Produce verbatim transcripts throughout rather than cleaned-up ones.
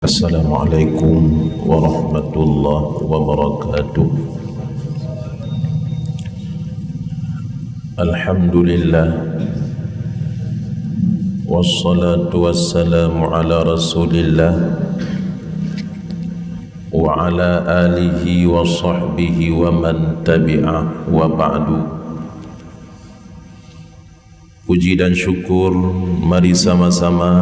Assalamualaikum warahmatullahi wabarakatuh. Alhamdulillah. Wassalatu wassalamu ala Rasulillah wa ala alihi wa sahbihi wa man tabi'ah, wa ba'du. Puji dan syukur mari sama-sama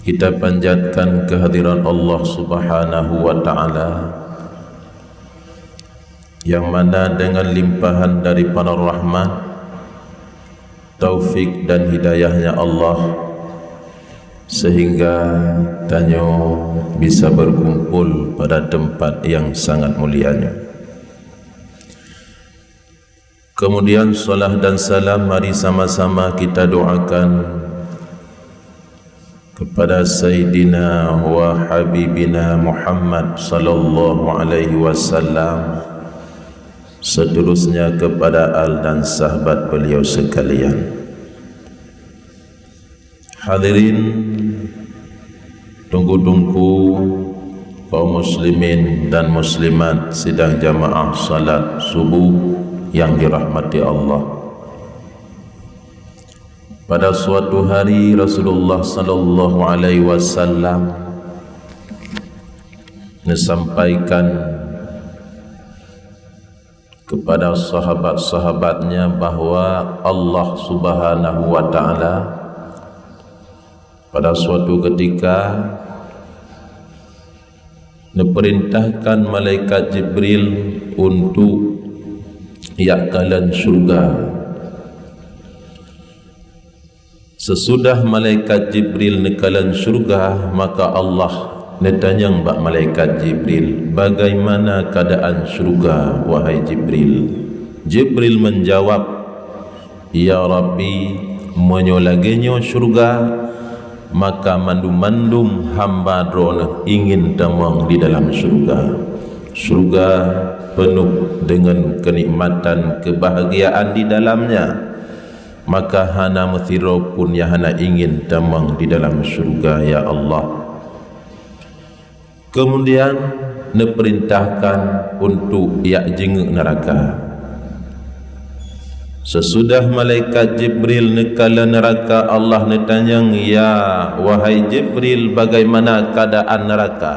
kita panjatkan kehadirat Allah Subhanahu wa Ta'ala, yang mana dengan limpahan daripada rahmat, taufik dan hidayahnya Allah, sehingga tanyoe bisa berkumpul pada tempat yang sangat mulia nyoe. Kemudian, salat dan salam mari sama-sama kita doakan kepada Sayyidina wa Habibina Muhammad sallallahu alaihi wasallam, seterusnya kepada al dan sahabat beliau sekalian. Hadirin, teungku-teungku, kaum muslimin dan muslimat sidang jamaah salat subuh yang dirahmati Allah. Pada suatu hari, Rasulullah sallallahu alaihi wasallam neusampaikan kepada sahabat-sahabatnya bahwa Allah Subhanahu wa Ta'ala pada suatu ketika neuperintahkan malaikat Jibril untuk jak kalon syurga. Sesudah malaikat Jibril neukalon syurga, maka Allah neutanyong bak malaikat Jibril, "Bagaimana keadaan syurga, wahai Jibril?" Jibril menjawab, "Ya Rabbi, meunyoe lagée nyoe syurga, maka mandum-mandum hamba Droeneuh ingin tamong di dalam syurga. Syurga peunoh deungon keunikmatan, keubahagiaan di dalamnya." Maka hana meusidroe pun nyang hana ingin tamong di dalam syurga, ya Allah. Kemudian neuperintahkan untuk jak jingeuk neuraka. Sesudah malaikat Jibril neukalon neuraka, Allah neutanyong, "Ya, wahai Jibril, bagaimana keadaan neuraka?"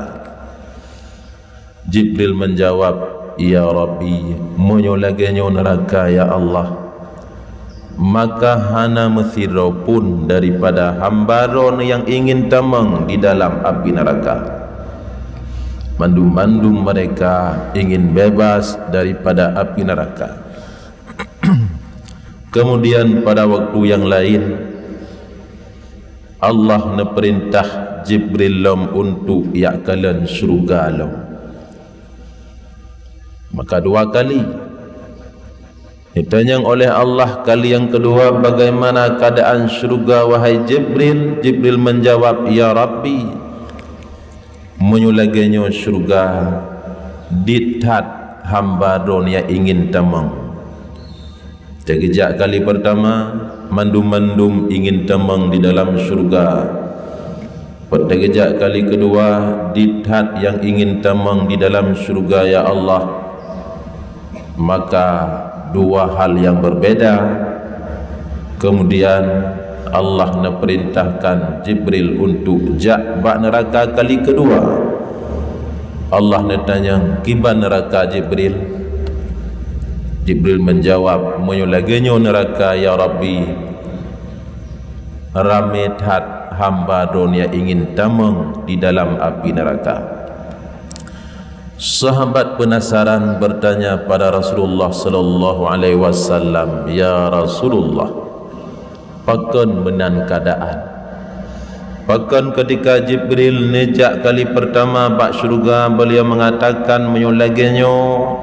Jibril menjawab, "Ya Rabbi, meunyoe lagée nyoe neuraka, ya Allah, maka hana meusidroe pun daripada hamba Droeneuh nyang ingin tamong di dalam api neuraka. Mandum-mandum mereka ingin bebas daripada api neuraka." Kemudian pada waktu nyang laén, Allah neupeurintah Jibril lom untuk jak kalon syeuruga lom. Maka dua kali neutanyong oleh Allah, kali nyang keudua, "Bagaimana keadaan syeuruga, wahai Jibril?" Jibril menjawab, "Ya Rabbi, meunyoe lagée nyoe syeuruga, dit that hamba Droeneuh nyang ingin tamong." Teugeujak kali peurtama, mandum-mandum ingin tamong di dalam syeuruga. Teugeujak kali keudua, dit that nyang ingin tamong di dalam syeuruga, ya Allah. Maka dua hal nyang beubeda. Kemudian Allah neupeurintahkan Jibril untuk jak bak neuraka kali keudua. Allah neutanyong, "Kiban neuraka, Jibril?" Jibril menjawab, "Meunyoe lagée nyoe neuraka, ya Rabbi, ramé that hamba Droeneuh nyang ingin tamong di dalam api neuraka." Sahabat penasaran bertanya pada Rasulullah sallallahu alaihi wasallam, "Ya Rasulullah, pakon meunan keadaan?" Pakon ketika Jibril neujak kali peurtama bak syeuruga, beliau mengatakan, "Meunyoe lagée nyoe,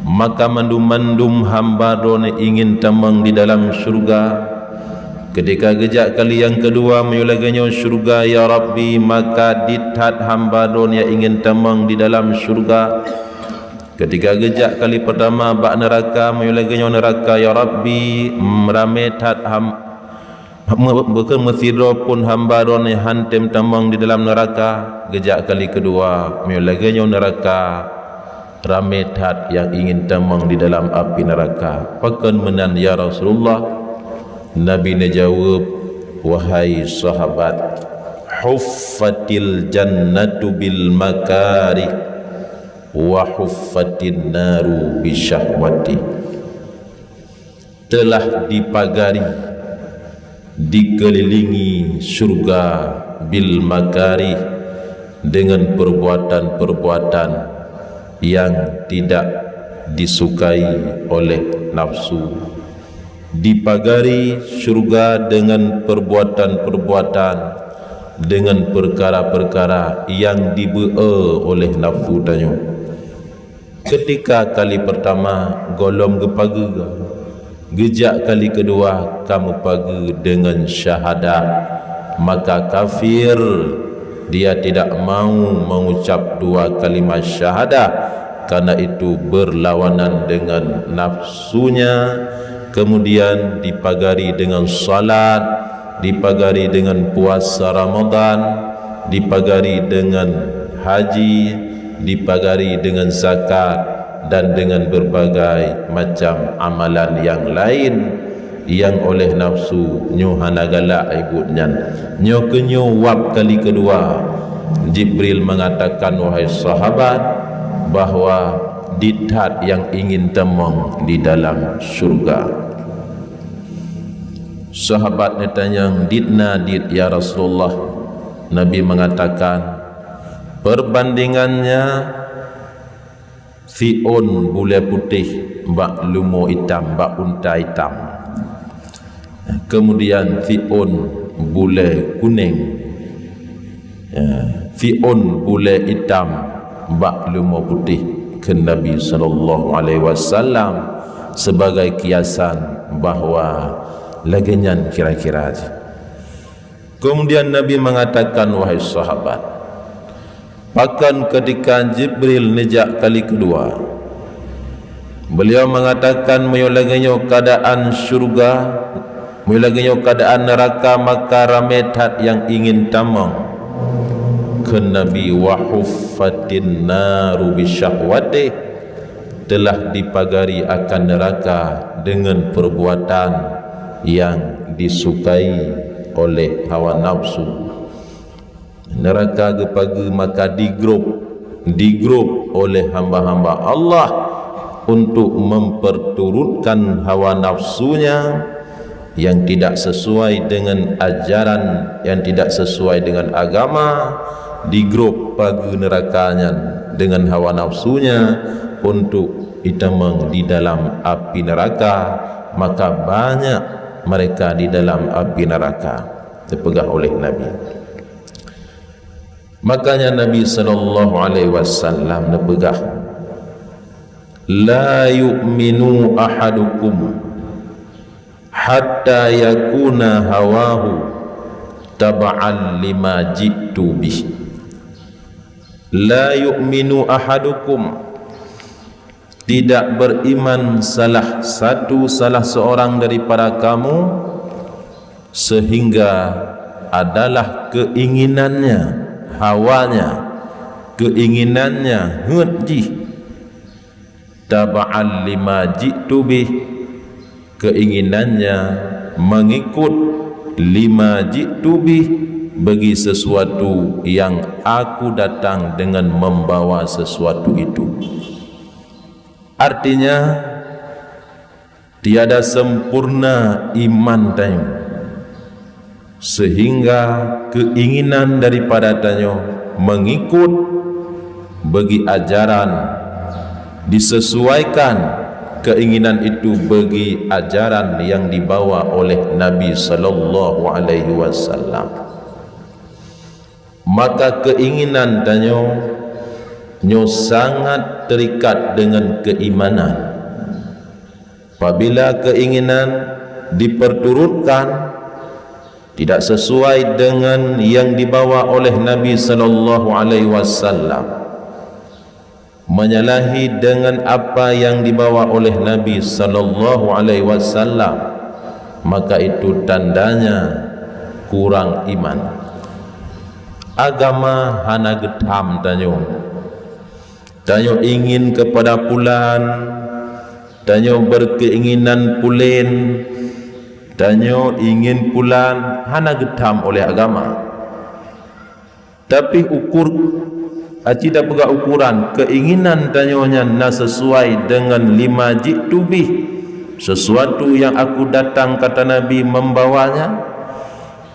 maka mandum-mandum hamba Droeneuh ingin tamong di dalam syeuruga." Ketika geujak kali nyang keudua, "Meunyoe lagée nyoe syeuruga, ya Rabbi, maka dit that hamba Droeneuh nyang ingin tamong di dalam syeuruga." Ketika geujak kali peurtama bak neuraka, "Meunyoe lagée nyoe neuraka, ya Rabbi, ramé that ham-, Me-, bukon meusidroe pun hamba Droeneuh han tem tamong di dalam neuraka. Geujak kali keudua, meunyoe lagée nyoe neuraka ramé that nyang ingin tamong di dalam api neuraka. Pakon meunan, ya Rasulullah? Nabi neujaweueb, "Wahai sahabat, huffatil jannatu bil makarih, wa huffatin naru bisyahwati." Telah dipagari, dikelilingi syurga bil makarih, dengan perbuatan-perbuatan yang tidak disukai oleh nafsu. Dipagari syurga dengan perbuatan-perbuatan, dengan perkara-perkara yang dibeu-e oleh nafsu tanyoe. Ketika kali pertama gohlom geupageue, geujak kali keudua ka meupageue deungon syahadah, maka kafir, dia tidak mau mengucap dua kalimat syahadah, karena itu berlawanan dengan nafsunya. Kemudian dipagari dengan salat, dipagari dengan puasa Ramadan, dipagari dengan haji, dipagari dengan zakat, dan dengan berbagai macam amalan yang lain yang oleh nafsu nyoe hana galak ibuet nyan. Nyoe keunyoe wab kali keudua, Jibril mengatakan, "Wahai sahabat, bahwa dithat yang ingin tamong di dalam syurga." Sahabat neutanyong, "Ditna dit, ya Rasulullah?" Nabi mengatakan, "Perbandingannya, siôn bulée putéh bak leumo itam, bak unta itam. Kemudian siôn bulée kunéng, ya, siôn bulée itam bak leumo putéh," kheun Nabi sallallahu alaihi wasallam, sebagai kiasan bahwa lagée nyan kira-kira jih. Kemudian Nabi mengatakan, "Wahai sahabat, pakon ketika Jibril neujak kali keudua, beliau mengatakan, 'Meunyoe lagée nyoe keuadaan syurga, meunyoe lagée nyoe keuadaan neuraka, maka ramé that nyang ingin tamong.'" Kheun Nabi, "Wa huffatin naru bisyahwatih." Telah dipagari akan neuraka dengan perbuatan yang disukai oleh hawa nafsu. Neuraka geupageue maka digrob, digrob oleh hamba-hamba Allah untuk memperturutkan hawa nafsunya yang tidak sesuai dengan ajaran, yang tidak sesuai dengan agama, digrob pageue neuraka nyan dengan hawa nafsunya untuk itamong di dalam api neraka, maka banyak mereka di dalam api neraka, dipeugah oleh Nabi. Makanya Nabi sallallahu alaihi wasallam neupeugah, "La yu'minu ahadukum hatta yakuna hawahu taba'an lima ji'tu bih." "La yu'minu ahadukum," tidak beriman salah satu, salah seorang daripada kamu, sehingga adalah keinginannya, hawanya, keinginannya, heuet jih, taba'an lima ji'tu bih, keinginannya mengikut lima ji'tu bih, bagi sesuatu yang aku datang dengan membawa sesuatu itu. Artinya, tiada sempurna iman tanyoe, sehingga keinginan daripada tanyoe mengikut bagi ajaran, disesuaikan keinginan itu bagi ajaran yang dibawa oleh Nabi sallallahu alaihi wasallam. Maka keinginan tanyoe nyoe sangat terikat dengan keimanan. Apabila keinginan diperturutkan tidak sesuai dengan yang dibawa oleh Nabi sallallahu alaihi wasallam, menyalahi dengan apa yang dibawa oleh Nabi sallallahu alaihi wasallam, maka itu tandanya kurang iman. Agama hana geutham tanyoe. Tanyoe ingin kepada pulan, tanyoe berkeinginan pulen, tanyoe ingin pulan, hana geutham oleh agama. Tapi ukur, aci tapeugah ukuran, keinginan tanyoe nyan na sesuai dengan lima ji'tu bih, sesuatu yang aku datang, kata Nabi, membawanya.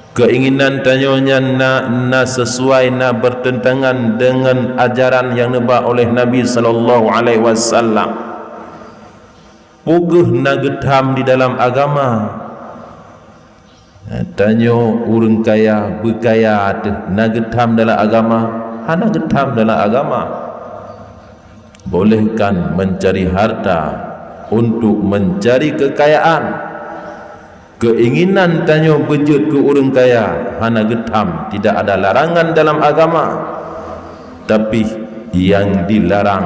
Keinginan tanyoe nyan na, na sesuai, na bertentangan dengan ajaran yang neuba oleh Nabi sallallahu alaihi wasallam. Peu kheueh na geutham di dalam agama? Tanyoe ureuëng kaya, beukaya teuh, na geutham dalam agama? Hana geutham dalam agama. Bolehkan mencari harta untuk mencari kekayaan. Keinginan tanyoe beujeuet keu ureuëng kaya hana geutham, tidak ada larangan dalam agama. Tapi yang dilarang,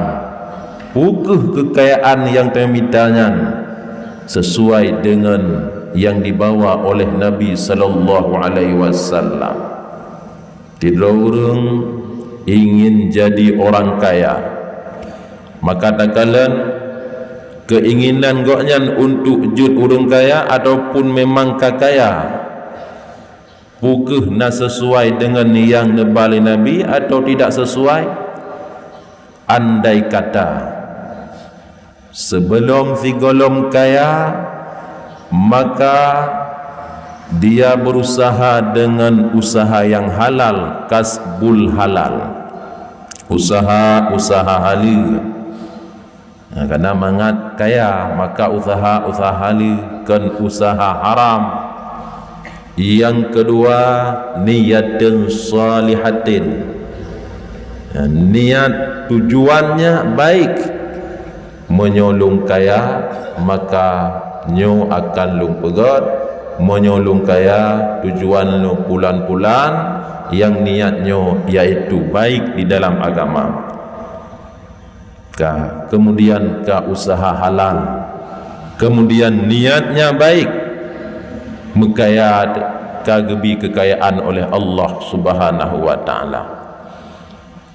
peu kheueh kekayaan nyang tanyoe mita nyan sesuai dengan yang dibawa oleh Nabi sallallahu alaihi wasallam. Sidroe ureuëng ingin jadi orang kaya, maka takalon keinginan gobnyan untuk jeuet ureuëng kaya ataupun memang ka kaya. Peu kheueh na sesuai dengan nyang neuba lé Nabi atau tidak sesuai? Andai kata, sebelum sigohlom kaya, maka dia berusaha dengan usaha yang halal, kasbul halal, usaha-usaha haleue. Nah, karena mangat kaya, maka usaha-usaha haleue, kon usaha haram. Yang kedua, niyatin shalihatin. Niat tujuannya baik. Meunyoe lôn kaya, maka nyoe akan lôn peugét. Meunyoe lôn kaya, tujuan lôn pulan-pulan, yang niat nyoe yaitu baik di dalam agama. Ka, kemudian ka usaha halal, kemudian niatnya baik, meukaya ka geubri keukayaan oleh Allah Subhanahu wa Ta'ala.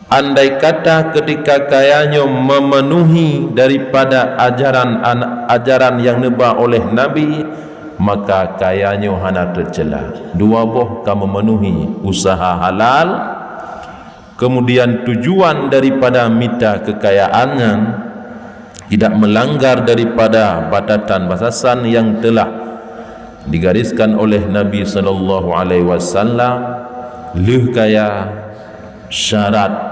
Andai kata ketika kaya nyoe memenuhi daripada ajaran an-, ajaran yang neuba oleh Nabi, maka kaya nyoe hana teucela. Dua boh ka memenuhi usaha halal, kemudian tujuan daripada mita keukayaan nyan tidak melanggar daripada batasan-batasan yang telah digariskan oleh Nabi sallallahu alaihi wasallam. Lheueh kaya, syarat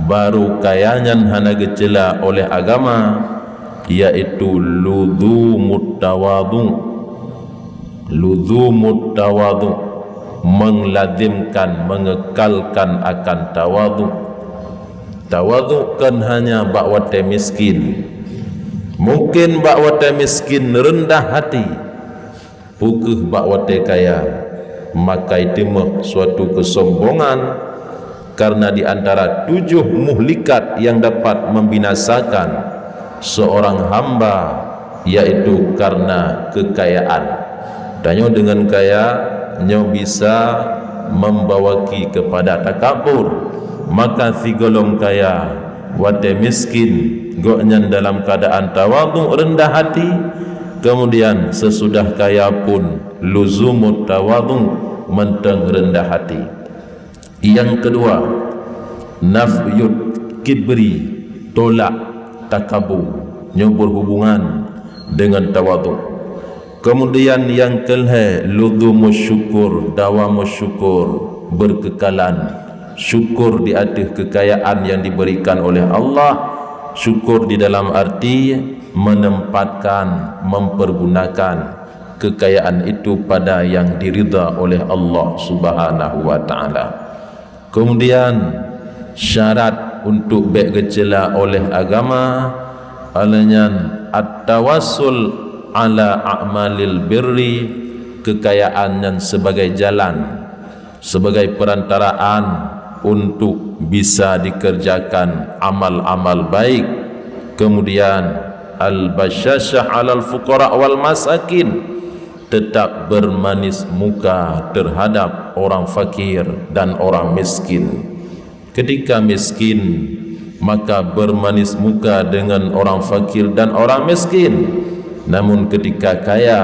baru kaya nyan hana geucela oleh agama, yaitu luzumut tawadhu. Luzumut tawadhu, menglazimkan, mengekalkan akan tawadhu. Tawadhu kon hanya bak watée miskin. Mungkin bak watée miskin rendah hati, peu kheueh bak watée kaya, maka teuma suatu kesombongan. Karena di antara tujuh muhlikat yang dapat membinasakan seorang hamba, yaitu karena kekayaan. Tanyoe deungon kaya, nyoe bisa membawaki kepada takabur. Maka sigohlom kaya, watée miskin, gobnyan dalam keadaan tawadhu, rendah hati, kemudian sesudah kaya pun luzumut tawadhu, mantong rendah hati. Yang kedua, nafyut kibri, tolak takabur. Nyoe berhubungan dengan tawadhu. Kemudian yang kelhée, luzumus syukur, dawamus syukur, berkekalan syukur di ateueh kekayaan yang diberikan oleh Allah. Syukur di dalam arti menempatkan, mempergunakan kekayaan itu pada yang diridha oleh Allah Subhanahu wa Ta'ala. Kemudian, syarat untuk bék geucela oleh agama, aleuh nyan at-tawassul ala a'malil birri, kekayaan nyan sebagai jalan, sebagai perantaraan untuk bisa dikerjakan amal-amal baik. Kemudian, al-basyasyah alal fuqara wal masakin, tetap bermanis muka terhadap orang fakir dan orang miskin. Ketika miskin, maka bermanis muka dengan orang fakir dan orang miskin. Namun ketika kaya,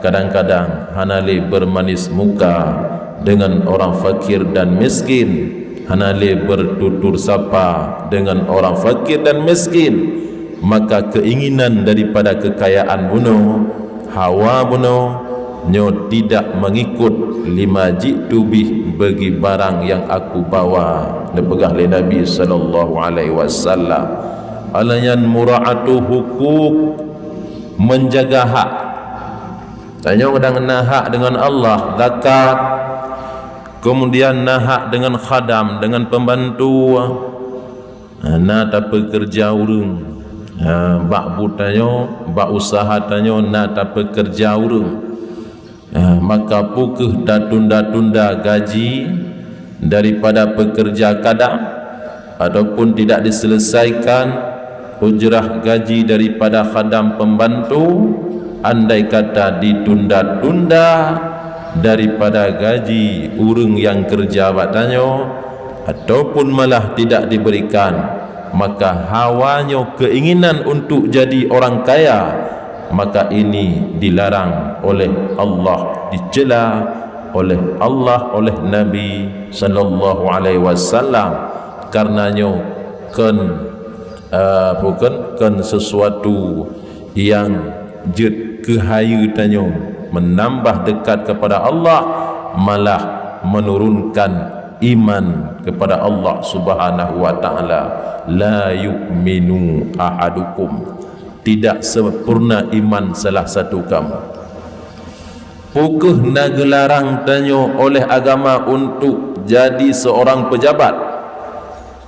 kadang-kadang hana lé bermanis muka dengan orang fakir dan miskin, hana lé bertutur sapa dengan orang fakir dan miskin. Maka keinginan daripada kekayaan bunoe, hawa bunoe, nyoe tidak mengikut lima ji'tu bih bagi barang yang aku bawa, neupeugah lé Nabi sallallahu alaihi wasallam. Alayan mura'atu hukuk, menjaga hak. Tanyoe kadang na hak dengan Allah, zakat, kemudian na hak dengan khadam, dengan pembantu. Ha, na tapeukeureuja ureuëng. Ha, bak buet tanyoe, bak usaha tanyoe na tapeukeureuja ureuëng. Ha, maka peu kheueh tatunda-tunda gaji daripada peukeureuja khadam, ataupun tidak diselesaikan ujrah gaji daripada khadam pembantu, andai kata ditunda-tunda daripada gaji ureuëng nyang keureuja bak tanyoe, ataupun malah tidak diberikan, maka hawa nyoe keinginan untuk jadi orang kaya, maka ini dilarang oleh Allah, dicela oleh Allah, oleh Nabi sallallahu alaihi wasallam. Karena nyoe kon, eh, bukan, kon sesuatu yang jeuet keu hayeue tanyoe, menambah dekat kepada Allah, malah menurunkan iman kepada Allah Subhanahu wa Ta'ala. La yu'minu ahadukum, tidak sempurna iman salah satu kamu. Peu kheueh na geularang tanyoe oleh agama untuk jadi seorang pejabat?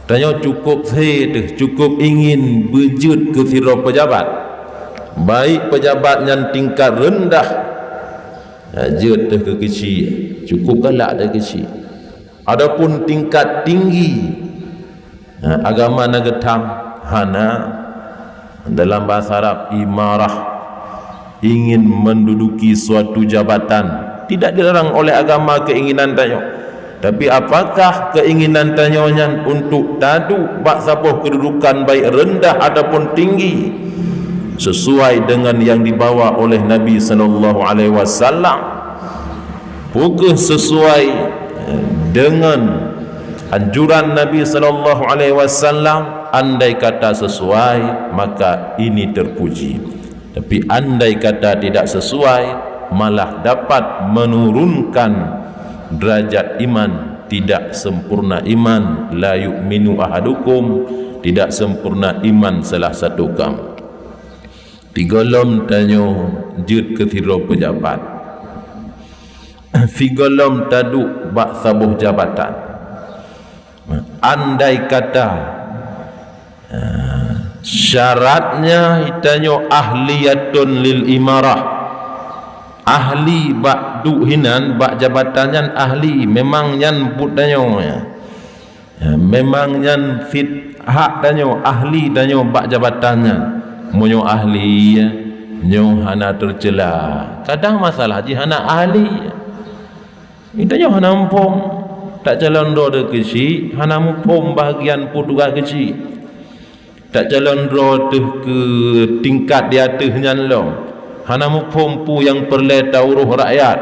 Tanyoe cukup he teuh, cukup ingin beujeuet keu sidroe pejabat. Baik pejabat nyan tingkat reundah, ha, jeuet teuh keu keuchik, cukup galak teuh keuchik. Adapun tingkat tinggi, ha, agama na geutham? Hana. Dalam bahasa Arab, imarah, ingin menduduki suatu jabatan, tidak dilarang oleh agama keinginan tanyoe. Tapi apakah keinginan tanyoe nyan untuk taduek bak saboh kedudukan baik rendah ataupun tinggi, sesuai dengan yang dibawa oleh Nabi sallallahu alaihi wasallam? Peu kheueh sesuai, eh, dengan anjuran Nabi sallallahu alaihi wasallam? Andai kata sesuai, maka ini terpuji. Tapi andai kata tidak sesuai, malah dapat menurunkan derajat iman, tidak sempurna iman, la yu'minu ahadukum, tidak sempurna iman salah satu kamu. Sigohlom tanyoe jeuet keu sidroe pejabat, sigohlom taduek bak saboh jabatan. Andai kata, eh, syaratnya tanyoe ahliyatun lil imarah, ahli bak duek hinan, bak jabatan nyan ahli, memang nyan buet tanyoe. Ya, memang nyan fit hak tanyoe, ahli tanyoe bak jabatan nyan. Meunyoe ahli, nyoe hana teucela. Kadang masalah jih hana ahli. Tanyoe hana muphom, tacalon droe teuh keuchik, hana muphom bahagian peue tugaih keuchik. Tacalon droe teuh keu tingkat di ateueh nyan lom, hana muphom peue nyang peureulée taurôh rakyat.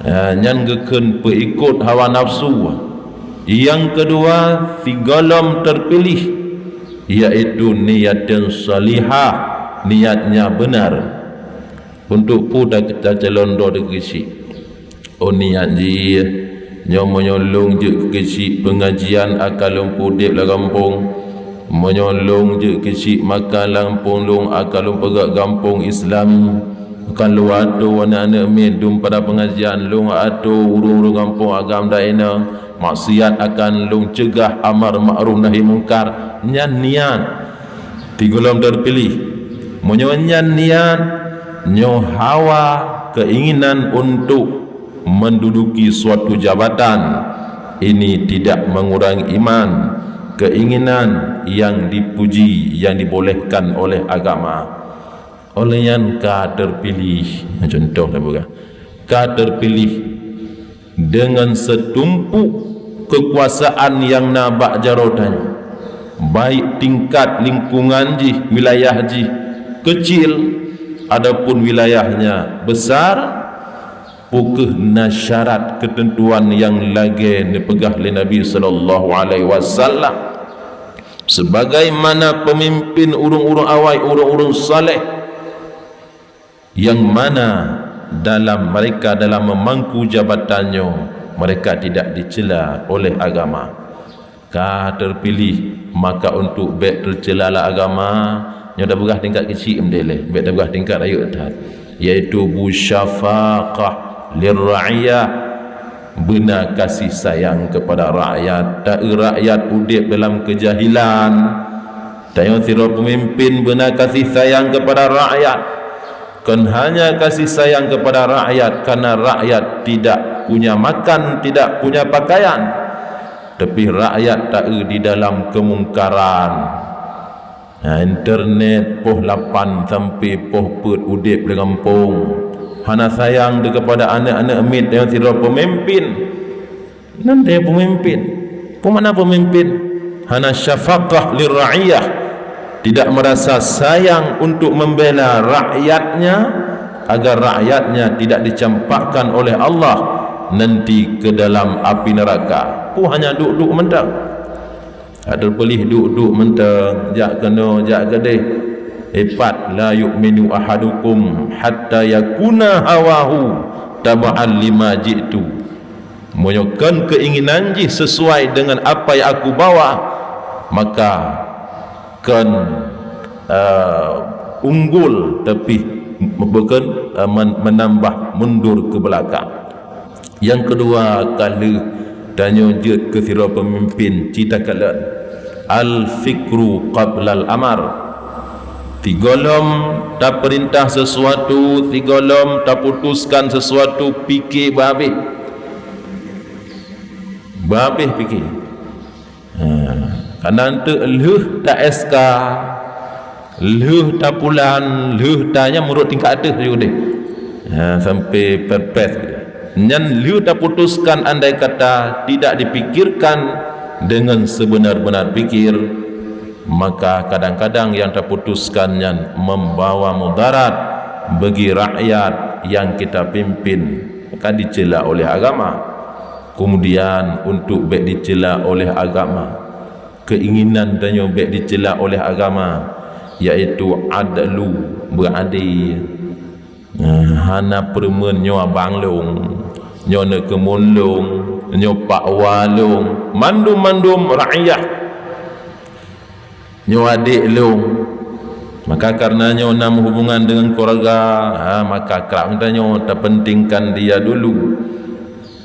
Ha, nyan geukheun peuikot hawa nafsu. Nyang keudua, sigohlom teupiléh, yaitu niyatun shalihah, niatnya benar. Untuk peue ta-, tacalon droe teuh keuchik? Oh, niat jih, nyoe meunyoe lôn jeuet keuchik peungajian akan lôn peudeb lam gampông. Meunyoe lôn jeuet keuchik makan lam gampông lôn akan lôn peugét gampông Islami. Akan lôn atô aneuëk-aneuëk miet dum pada peungajian, lôn atô ureuëng-ureuëng gampông agam dainah, maksiat akan lôn ceugah amar makruf nahi mungkar. Nyan niat. Sigohlom teupiléh. Meunyoe nyan niat, nyoe hawa, keinginan untuk menduduki suatu jabatan, ini tidak mengurangi iman, keinginan yang dipuji, yang dibolehkan oleh agama. Óh lheueh nyan ka teupiléh, contoh tapeugah, ka teupiléh deungon seutumpuk keukuasaan nyang na bak jaroe tanyoe, baik tingkat lingkungan jih, wilayah jih keucil, adapun wilayahnya besar, peu kheueh na syarat keuteuntuan nyang lagée neupeugah lé Nabi sallallahu alaihi wasallam. Sebagaimana peumimpén ureuëng-ureuëng awai, ureuëng-ureuëng saleh, nyang mana dalam mereka, dalam meumangku jabatan nyoe, mereka tidak dicela oleh agama. Ka teupiléh, maka untuk bék teucela lé agama, nyoe tapeugah tingkat keuchik meudeh lé, bék tapeugah tingkat rayeuk that, yaitu bu syafaqah lirra'iyah, beuna kasih sayang kepada rakyat. Ta-eu rakyat udeb dalam keujahilan, tanyoe sidroe peumimpén beuna kasih sayang kepada rakyat. Kon hanya kasih sayang kepada rakyat karena rakyat tidak punya makan, tidak punya pakaian, tapi rakyat ta-eu di dalam keumungkaran. Ha, internet poh lapan sampai poh peuet udeb di gampông. Hana sayang di kepada aneuëk-aneuëk miet nyang sidroe peumimpén. Nan dia peumimpén. Peue makna peumimpén? Hana syafaqah lirra'iyah. Tidak merasa sayang untuk membela rakyatnya, agar rakyatnya tidak dicampakkan oleh Allah nanti ke dalam api neraka. Peue hanya duek-duek mantong. Ka teupiléh duek-duek mantong, jak keunoe, jak keudeh. Ipat, "La yu'minu ahadukum hatta yakuna hawahu taba'an lima ji'tu." Meunyoe kon keinginan jih sesuai dengan apa yang aku bawa, maka kon, eh, unggul, tapi bukan, eh, men-, menambah mundur ke belakang. Nyang keudua, ka lheueh tanyoe jeuet keu sidroe peumimpén, ci takalon al-fikru qablal amar. Sigohlom tapeurintah sesuatu, sigohlom taputuskan sesuatu, pike beuhabéh. Beuhabéh pike. Ha, kana teuk lheueh ta-S K, lheueh tapulan, lheueh ta-, nyan meunurot tingkat ateueh ju deh. Ha, sampai perpres. Nyan lheueh taputuskan, andai kata tidak dipikirkan dengan sebenar-benar pikir, maka kadang-kadang yang taputuskan nyan membawa mudarat bagi rakyat yang kita pimpin, akan dicela oleh agama. Kemudian, untuk bék dicela oleh agama, keinginan tanyoe bék dicela oleh agama, yaitu adlu, beuadé. Nah, hana peureumeun nyoe abang lôn, nyoe neukeumon lôn, nyoe pakwa lôn, mandum-mandum rakyat. Nyoe adék lôn. Maka kareuna nyoe na hubungan dengan keluarga, ha, maka krab tanyoe tapentingkan dia dulu.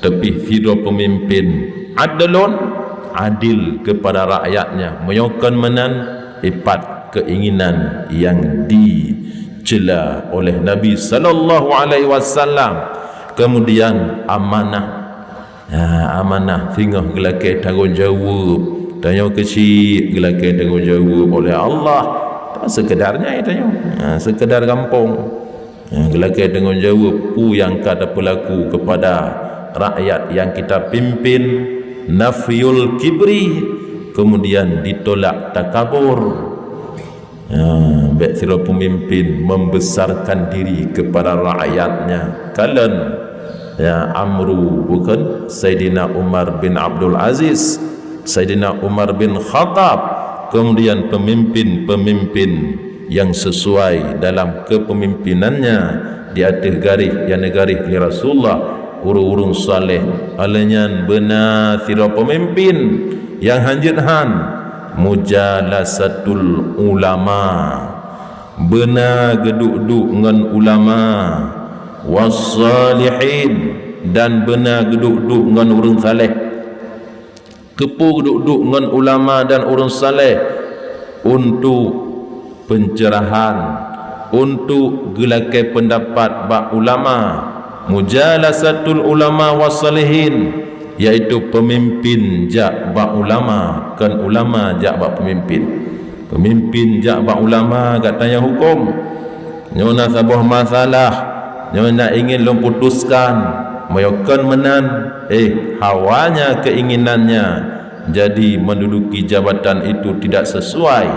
Tapi sidroe peumimpén adlon, adil kepada rakyatnya. Meunyoe kon meunan, ipat keinginan yang dicela oleh Nabi sallallahu alaihi wasallam. Kemudian amanah. Ha, amanah singoh geulakée tanggong jaweueb. Tanyoe keuchik geulakée tanggong jaweueb oleh Allah. Sekedar nyan tanyoe. Ha, sekedar gampông. Ha, geulakée tanggong jaweueb peue nyang ka tapeulaku kepada rakyat yang kita pimpin, nafyul kibri, kemudian ditolak takabur. Ha, bék sidroe peumimpén membesarkan diri kepada rakyatnya. Kalon, ya, Amru, bukan? Saidina Umar bin Abdul Aziz, Saidina Umar bin Khattab, kemudian pemimpin-pemimpin yang sesuai dalam kepemimpinannya di ateueh garéh nyang neugaréh lé Rasulullah, ureuëng-ureuëng saleh. Alheuh nyan beuna sidroe peumimpin nyang hanjeuet han, mujalasatul ulama, beuna geuduek-duek ngon ulama, wassalihin, dan beuna geuduek-duek ngon ureuëng saleh. Keupeue geuduek-duek ngon ulama dan ureuëng saleh? Untuk pencerahan, untuk geulakée peundapat bak ulama, mujalasatul ulama wassalihin, yaitu peumimpin jak bak ulama, kon ulama jak bak peumimpin. Peumimpin jak bak ulama, gata nyang huköm. Nyoe na saboh masalah, nyoe na ingin lôn putuskan. Meunyoe kon meunan, eh, hawanya, keinginannya jadi menduduki jabatan itu tidak sesuai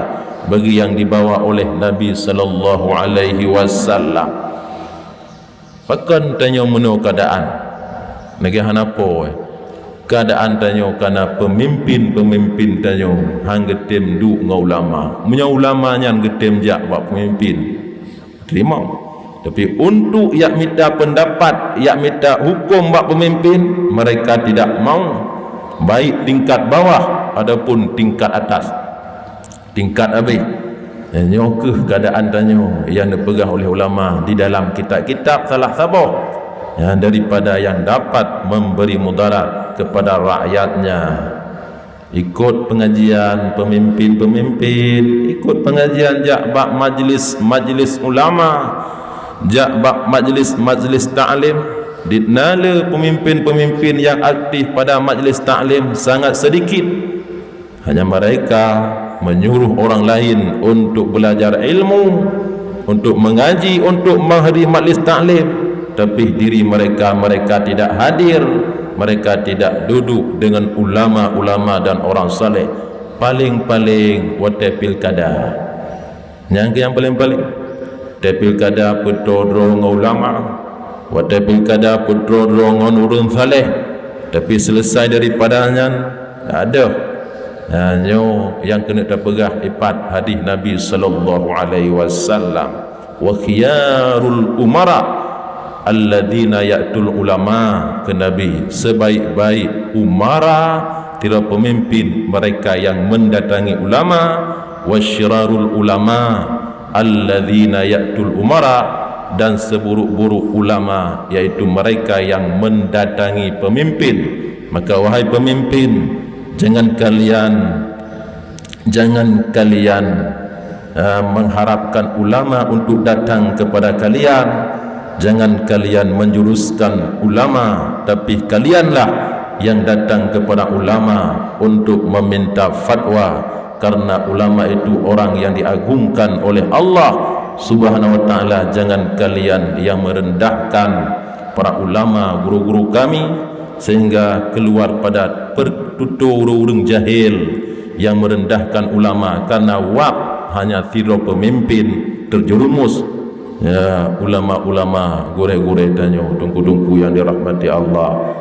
bagi yang dibawa oleh Nabi sallallahu alaihi wasallam. Pakon tanyoe meunoe keadaan? Lagée hana po, eh. Keadaan tanyoe kana peumimpin-peumimpin tanyoe han geutem duek ngon ulama. Meunyoe ulama nyan geutem jak bak peumimpin, teurimong. Tapi untuk yak mita pendapat, yak mita hukum bak peumimpin, mereka tidak mau. Baik tingkat bawah ataupun tingkat atas. Tingkat abéh. Nyoe keuh keadaan tanyoe nyang neupeugah oleh ulama di dalam kitab-kitab salah saboh, ya, daripada yang dapat memberi mudarat kepada rakyatnya. Ikut pengajian pemimpin-pemimpin, ikut pengajian jak bak majlis-majlis ulama, jak bak majlis-majlis taklim. Di na le pemimpin-pemimpin yang aktif pada majlis taklim sangat sedikit. Hanya mereka menyuruh orang lain untuk belajar ilmu, untuk mengaji, untuk menghadiri majlis taklim, tapi diri mereka, mereka tidak hadir, mereka tidak duduk dengan ulama-ulama dan orang saleh. Paling-paling watée pilkada. Nyang keu nyang paléng-paléng, watée pilkada peutroe droe ngon ulama, watée pilkada peutroe droe ngon ureuëng saleh, tapi seuleusai daripada nyan, adoh. Nah, nyoe nyang keuneuk tapeugah ipat hadis Nabi sallallahu alaihi wasallam, "Wa khiyarul umara alladzina ya'tul ulama," kheun Nabi, "Sebaik-baik umara, tiro pemimpin, mereka yang mendatangi ulama, wa syirarul ulama alladzina ya'tul umara, dan seburuk-buruk ulama yaitu mereka yang mendatangi pemimpin. Maka wahai pemimpin, jangan kalian, jangan kalian, eh, mengharapkan ulama untuk datang kepada kalian. Jangan kalian menjuruskan ulama, tapi kalianlah yang datang kepada ulama untuk meminta fatwa, karena ulama itu orang yang diagungkan oleh Allah Subhanahu wa Ta'ala. Jangan kalian yang merendahkan para ulama, guru-guru kami, sehingga keluar pada pertutur ureuëng jahil yang merendahkan ulama, karena wab hanya sidroe pemimpin terjerumus." Ya, ulama-ulama, gurée-gurée tanyoe, teungku-teungku yang dirahmati Allah.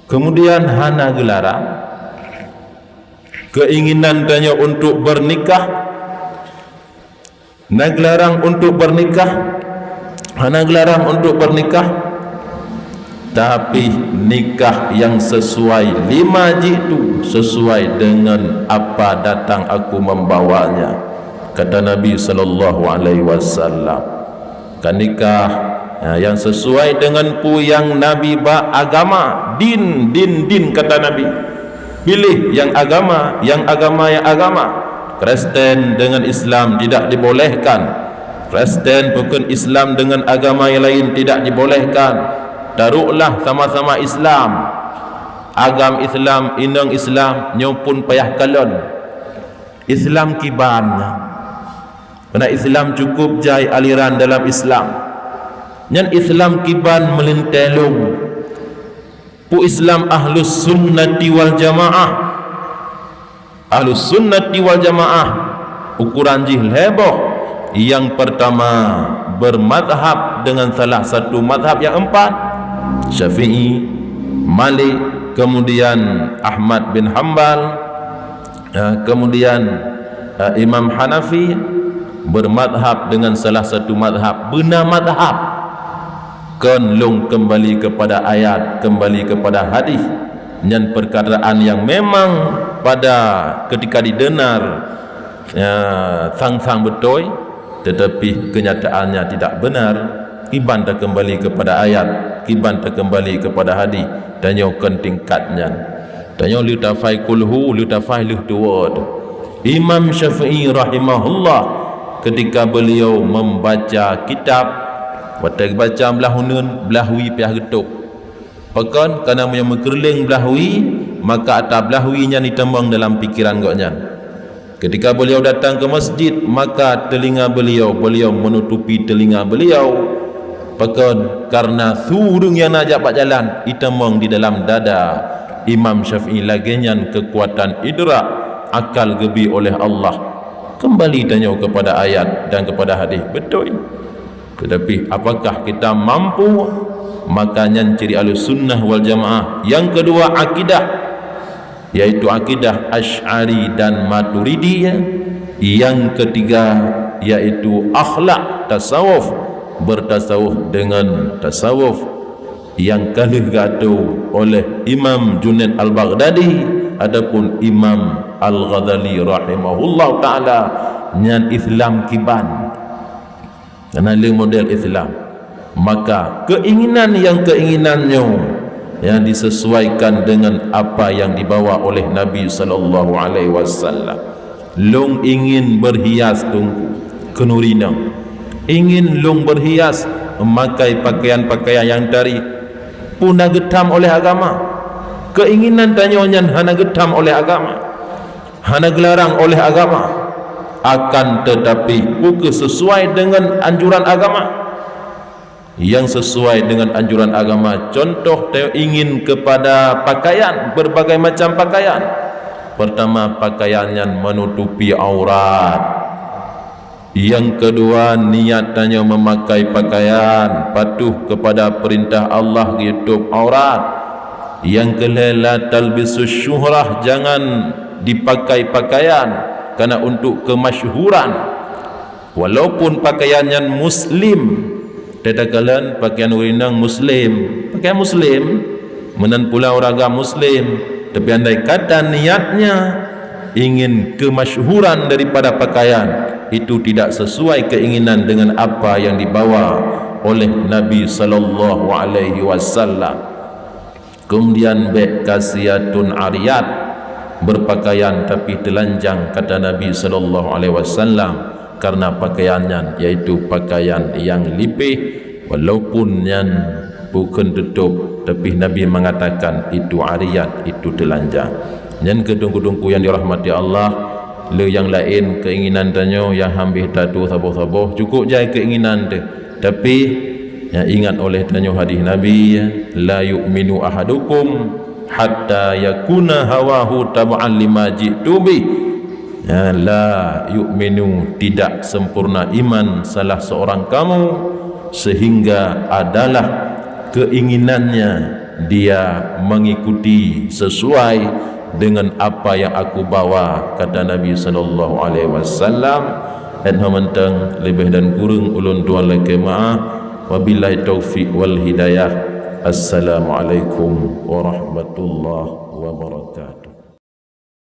Kemudian hana geularang keinginan tanyoe untuk bernikah, na geularang untuk bernikah, hana geularang untuk bernikah, tapi nikah yang sesuai lima jitu, sesuai dengan apa datang aku membawanya, kata Nabi sallallahu alaihi wasallam. Ka nikah, ya, yang sesuai dengan peue nyang Nabi ba agama, din, din, din, kata Nabi. Pilih yang agama, yang agama, yang agama. Kristen dengan Islam tidak dibolehkan. Kristen pukon Islam dengan agama yang lain tidak dibolehkan. Taroklah sama-sama Islam. Agam Islam, inong Islam, nyoe pun payah kalon. Islam kiban. Karena Islam cukup jai aliran dalam Islam. Nyan Islam kiban meulintée lom. Peue Islam Ahlus Sunnati wal Jamaah? Ahlus Sunnati wal Jamaah ukuran jih lhée boh. Yang pertama, bermadhab dengan salah satu madhab yang empat, Syafi'i, Malik, kemudian Ahmad bin Hambal, eh, kemudian, eh, Imam Hanafi, bermadhab dengan salah satu madhab, beuna madhab. Kon lôn kembali kepada ayat, kembali kepada hadis. Nyan perkataan yang memang pada ketika didengar, ya, sang-sang beutôi, tetapi kenyataannya tidak benar. Kiban takembali kepada ayat, kiban takembali kepada hadis, tanyoe kon tingkat nyan. Tanyoe lheueh tafai kulhu, lheueh tafai lheueh tuwoe. Imam Syafi'i rahimahullah, ketika beliau membaca kitab, watée baca blah uneuen, blah wie payah geutôb. Pakon? Karena meunyoe meukeureuléng blah wie, maka ata blah wie nyan jitamong dalam pikeran gobnyan. Ketika beliau datang ke masjid, maka telinga beliau, beliau menutupi telinga beliau. Pakon? Karena su ureuëng nyang na jak bak jalan, itamong di dalam dada Imam Syafi'i. Lagée nyan kekuatan idrak, akal geubi oleh Allah. Kembali tanyoe kepada ayat dan kepada hadis. Betul. Tetapi apakah kita mampu? Maka nyan ciri Ahlussunnah wal Jamaah. Yang kedua, akidah, yaitu akidah Asy'ari dan Maturidi. Yang ketiga, yaitu akhlak, tasawuf, bertasawuf dengan tasawuf yang ka lheueh geuatô oleh Imam Junaid Al-Baghdadi ataupun Imam Al-Ghazali rahimahullah taala. Nyan Islam kiban. Karena lé model Islam. Maka keinginan yang keinginan nyoe yang disesuaikan dengan apa yang dibawa oleh Nabi sallallahu alaihi wasallam. Lôn ingin berhias teungku, keunurinang. Ingin lôn berhias memakai pakaian-pakaian yang tari, pun hana geutam oleh agama. Keinginan tanyoe nyan hana geutam oleh agama. Hana geularang oleh agama, akan tetapi bukon sesuai dengan anjuran agama. Yang sesuai dengan anjuran agama, contoh, ingin kepada pakaian, berbagai macam pakaian. Pertama, pakaian yang menutupi aurat. Yang kedua, niat tanyoe memakai pakaian patuh kepada perintah Allah, geutôp aurat. Yang keulhée, la talbisus syuhrah, jangan dipakai pakaian karena untuk kemasyhuran. Walaupun pakaian nyan muslim, teuh takalon pakaian ureuëng inong muslim, pakaian muslim, meunan pula ureuëng agam muslim, tapi andai kata niatnya ingin kemasyhuran daripada pakaian, itu tidak sesuai keinginan dengan apa yang dibawa oleh Nabi sallallahu alaihi wasallam. Kemudian, bék kasiatun ariyat, berpakaian tapi telanjang, kata Nabi sallallahu alaihi wasallam, karena pakaian nyan yaitu pakaian yang lipéh, walaupun nyan bukon tutôp, tapi Nabi mengatakan itu ariyat, itu telanjang. Nyan keuh teungku-teungku yang dirahmati Allah, le nyang laén keinginan tanyoe nyang habéh tatuoh saboh-saboh, cukup jai keinginan teuh. Tapi, ya, ingat oleh tanyoe hadis Nabi, ya, "La yu'minu ahadukum hatta yakuna hawahu tab'an lima ji'tu bih." Ya, "La yu'minu," tidak sempurna iman salah seorang kamu sehingga adalah keinginannya dia mengikuti sesuai dengan apa yang aku bawa, kata Nabi sallallahu alaihi wasallam. Nyan mantong, leubeh dan kureueng ulôn tuan lakée meu'ah. Wabillahi taufiq wal hidayah. Assalamualaikum warahmatullahi wabarakatuh.